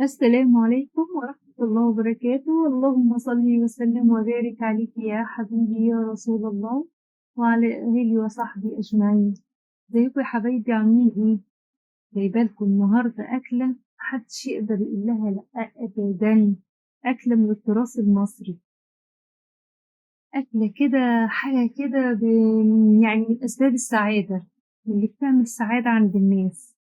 السلام عليكم ورحمة الله وبركاته. اللهم صل وسلم وبارك عليك يا حبيبي يا رسول الله وعلى آله وصحبه أجمعين. ازيكم يا حبايبي، عاملين ايه؟ جايبالكم النهارده أكلة محدش يقدر يقول لها لأ أبدا، أكلة من التراث المصري، أكلة كده حاجة كده يعني من أسباب السعادة، من اللي بتعمل سعادة عند الناس.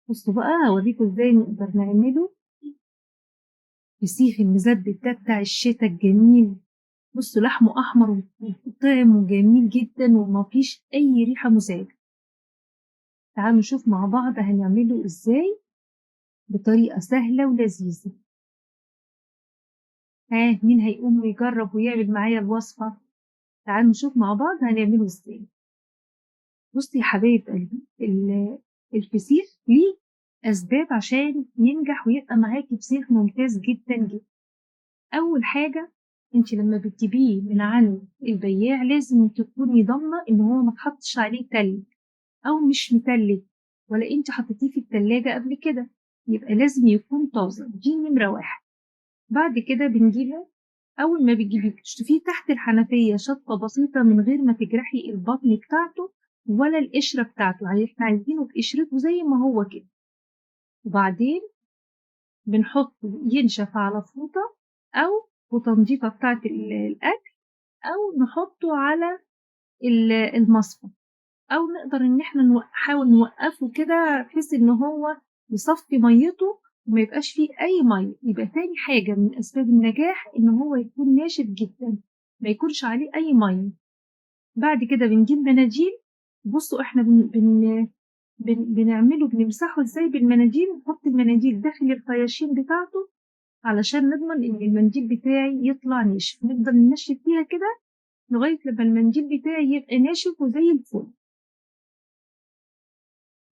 بصوا بقى هوريكم ازاي نقدر نعمله فسيخ المزبت ده بتاع الشتا الجميل. بصوا لحمه أحمر وطعمه جميل جدا ومفيش أي ريحة مزعجة. تعالوا نشوف مع بعض هنعمله ازاي بطريقة سهلة ولذيذة. مين هيقوم ويجرب ويعمل معايا الوصفة؟ تعالوا نشوف مع بعض هنعمله ازاي. بصوا يا حبايب قلبي، الفسيخ ليه أسباب عشان ينجح ويبقى معاكي فسيخ ممتاز جدا جدا. أول حاجة، انت لما بتجيبيه من عند البياع لازم تكوني ضامنة ان هو ما اتحطش عليه تلج او مش متلج، ولا انت حطيتيه في التلاجة قبل كده، يبقى لازم يكون طازة. دي نمرة واحد. بعد كده بنجيبه، أول ما بتجيبيه بتشطفيه تحت الحنفية شطفة بسيطة من غير ما تجرحي البطن بتاعته ولا القشرة بتاعته، يعني احنا عايزينه بقشرته زي ما هو كده. وبعدين بنحطه ينشف على فوطة أو فوطة نضيفة بتاعت الأكل، أو نحطه على المصفى، أو نقدر إن احنا نحاول نوقفه كده بحيث إن هو يصفي ميته وما يبقاش فيه أي مية. يبقى تاني حاجة من أسباب النجاح إن هو يكون ناشف جدا، ما يكونش عليه أي مية. بعد كده بنجيب مناديل. بصوا احنا بنمسحه ازاي بالمناديل. نحط المناديل داخل الخياشيم بتاعته علشان نضمن ان المنديل بتاعي يطلع ناشف. نفضل ننشف فيها كده لغاية لما المنديل بتاعي يبقى ناشف وزي الفل.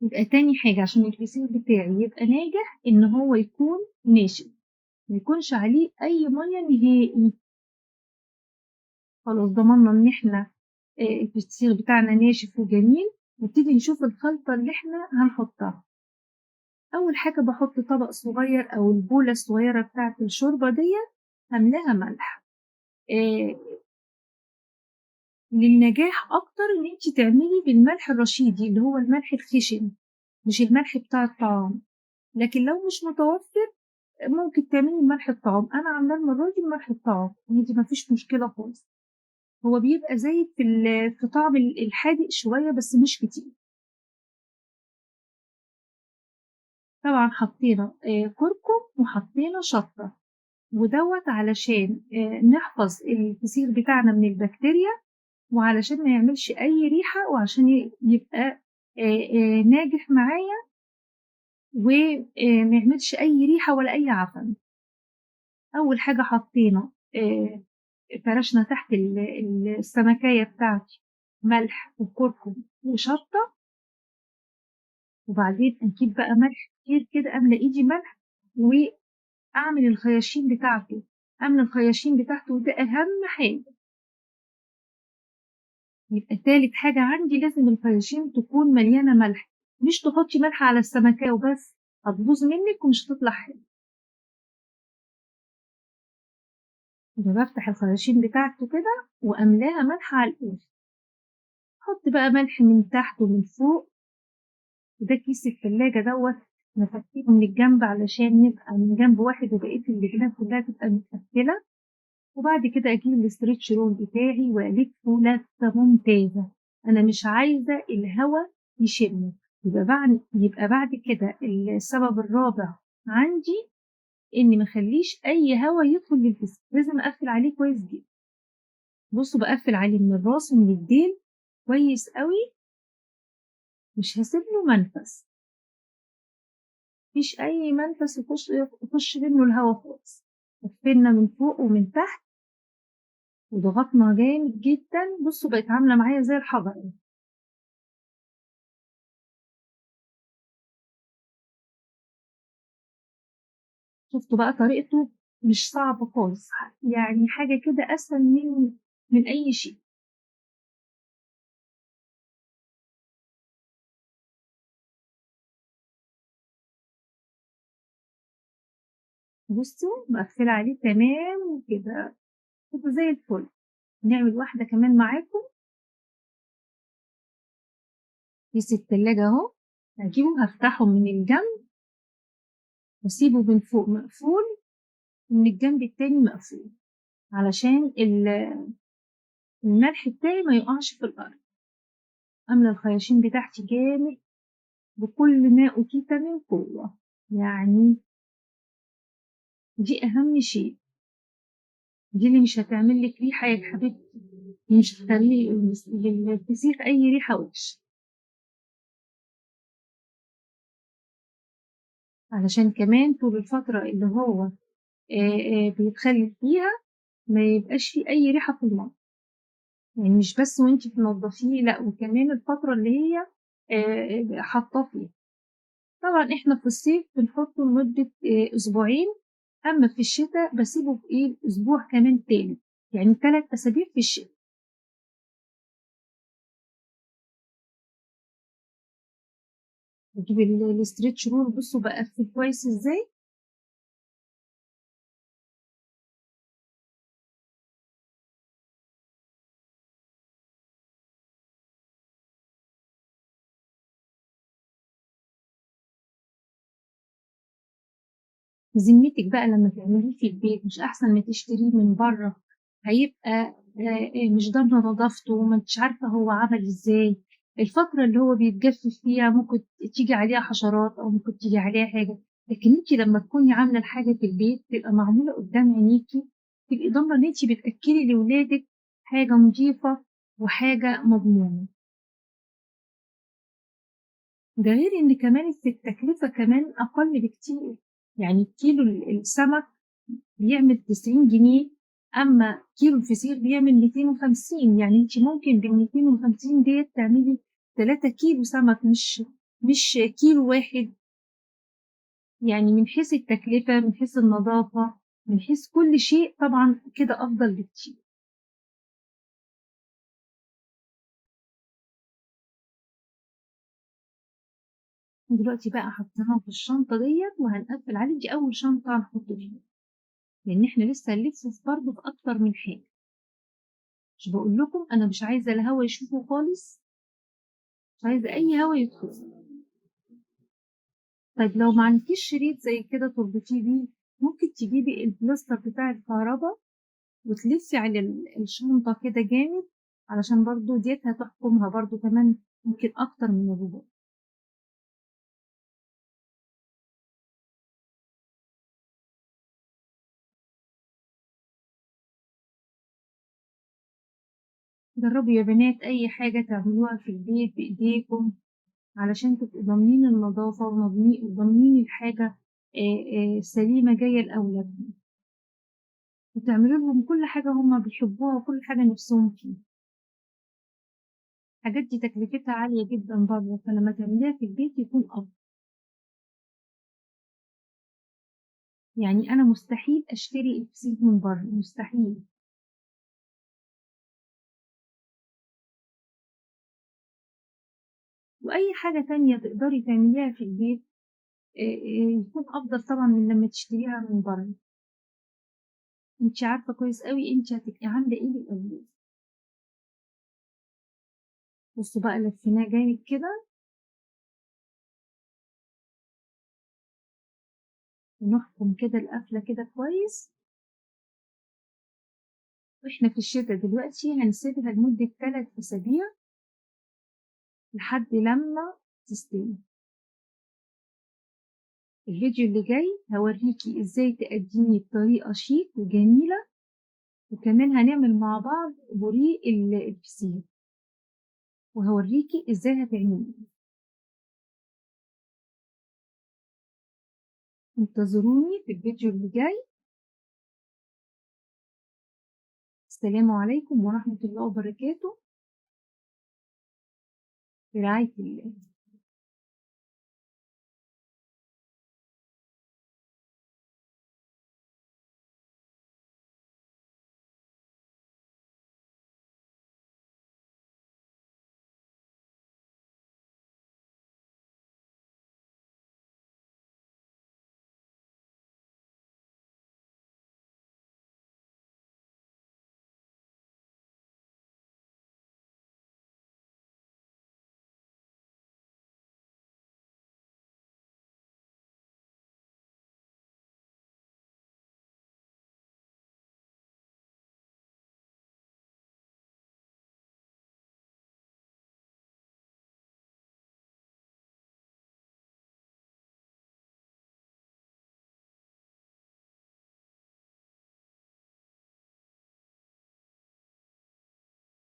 يبقى تاني حاجة عشان الفسيخ بتاعي يبقى ناجح ان هو يكون ناشف، ما يكونش عليه اي مية نهائي. خلاص ضمننا ان احنا، الفسيخ بتاعنا ناشف وجميل. نبتدي نشوف الخلطة اللي احنا هنحطها. اول حاجة بحط طبق صغير او البولة الصغيرة بتاعة الشوربة دي، هملاها ملح. للنجاح اكتر ان انت تعملي بالملح الرشيدي اللي هو الملح الخشن، مش الملح بتاع الطعام. لكن لو مش متوفر ممكن تعملي ملح الطعام. انا عاملاه المره دي بملح الطعام، دي مفيش مشكله خالص. هو بيبقى زايد في طعم الحادق شويه بس مش كتير. طبعا حطينا كركم وحطينا شطه، ودوت علشان نحفظ الفسيخ بتاعنا من البكتيريا، وعلشان ما يعملش اي ريحه، وعشان يبقى ناجح معايا وما يعملش اي ريحه ولا اي عفن. اول حاجه حطينا، فرشنا تحت السمكيه بتاعتي ملح وكركم وشطه، وبعدين اجيب بقى ملح كتير كده، املى ايدي ملح واعمل الخياشيم بتاعته. املى الخياشيم بتاعته، وده اهم حاجه. يبقى تالت حاجه عندي لازم الخياشيم تكون مليانه ملح، مش تحطي ملح على السمكيه وبس، هتبوظ منك ومش هتطلع حلو. يبقى بفتح الخياشيم بتاعته كده واملاها ملح على الاخر. حط بقى ملح من تحت ومن فوق. وده كيس التلاجة دوت نفكيه من الجنب علشان نبقى من جنب واحد وبقية الجناب كلها تبقى متقفلة. وبعد كده اجيب ال stretch roll بتاعي والفه لفة ممتازة، انا مش عايزة الهوا يشمه. يبقى بعد كده السبب الرابع عندي اني ما اخليش اي هوا يدخل للفسيخ، لازم اقفل عليه كويس جدا. بصوا بقفل عليه من الراس ومن الديل كويس قوي، مش هسيب له منفذ، مفيش اي منفذ يخش منه الهوا خالص. قفلنا من فوق ومن تحت وضغطنا جامد جدا. بصوا بقت عامله معايا زي الحجر. شفتوا بقى طريقته مش صعبه خالص، يعني حاجه كده اسهل من اي شيء. بصوا مقفلة عليه تمام كده، كده زي الفل. نعمل واحدة كمان معاكم. كيس التلاجة اهو، هجيبه هفتحه من الجنب واسيبه من فوق مقفول ومن الجنب التاني مقفول، علشان الملح بتاعي ما يقعش في الارض. املى الخياشيم بتاعتي جامد بكل ما اوتيت من قوة، يعني دي اهم شيء، دي اللي مش هتعمل لك ريحة يا حبيبتي، مش هتخلي للفسيخ اي ريحة وحشة. علشان كمان طول الفترة اللي هو بيتخلل فيها ما يبقاش فيه اي ريحة في المطبخ، يعني مش بس وانتي بتنضفيه، لا وكمان الفترة اللي هي حاطاه فيها. طبعا احنا في الصيف بنحطه لمدة اسبوعين، اما في الشتاء بسيبه في ايه اسبوع كمان تاني، يعني 3 اسابيع في الشتاء. بجيب ال stretch roll، بصوا بقفل كويس ازاي. ذمتك بقى لما تعمليه في البيت مش احسن ما تشتريه من بره؟ هيبقى مش ضامنه نظافته، وما انتش عارفه هو عمل ازاي، الفتره اللي هو بيتجفف فيها ممكن تيجي عليها حشرات او ممكن تيجي عليها حاجه. لكن انت لما تكوني عامله الحاجه في البيت تبقى معموله قدام عينيكي، تبقي ضامنه ان انت بتاكلي لاولادك حاجه نظيفه وحاجه مضمونه. ده غير ان كمان التكلفه كمان اقل بكتير، يعني كيلو السمك بيعمل 90 جنيه، اما كيلو الفسيخ بيعمل 250. يعني انت ممكن بال 250 ديت تعملي 3 كيلو سمك، مش كيلو واحد. يعني من حيث التكلفة، من حيث النظافة، من حيث كل شيء طبعا كده افضل بكتير. دلوقتي بقى حطيناها في الشنطة ديت وهنقفل عليه. دي أول شنطة هنحط فيها، لأن احنا لسه هنلف برضه في أكتر من حاجة. مش بقول لكم أنا مش عايزة الهوا يشوفه خالص، مش عايزة أي هوا يدخل. طيب لو ما عندكيش شريط زي كده تربطيه بيه، ممكن تجيبي البلاستر بتاع الكهرباء وتلفي على الشنطة كده جامد، علشان برضو ديت هتحكمها برضو كمان ممكن أكتر من الرباط. جربوا يا بنات أي حاجة تعملوها في البيت بإيديكم، علشان تبقوا ضامنين النظافة وضامنين الحاجة سليمة جاية لأولادهم، وتعملوا لهم كل حاجة هما بيحبوها وكل حاجة نفسهم فيها. الحاجات دي تكلفتها عالية جدا بره، فلما تعمليها في البيت يكون أفضل. يعني أنا مستحيل أشتري الفسيخ من بره، مستحيل. وأي حاجة تانية تقدري تعمليها في البيت يكون أفضل طبعا من لما تشتريها من بره. انتي عارفة كويس قوي انتي هتبقي عاملة ايه للأولاد. بصوا بقى لفيناه جامد كده، ونحكم كده القفلة كده كويس. واحنا في الشتا دلوقتي هنسيبها لمدة 3 أسابيع لحد لما تستوي. الفيديو اللي جاي هوريكي ازاي تقدميه بطريقة شيك وجميلة، وكمان هنعمل مع بعض بوريه الفسيخ، وهوريكي ازاي هتعمليه. انتظروني في الفيديو اللي جاي. السلام عليكم ورحمة الله وبركاته. برعاية الله.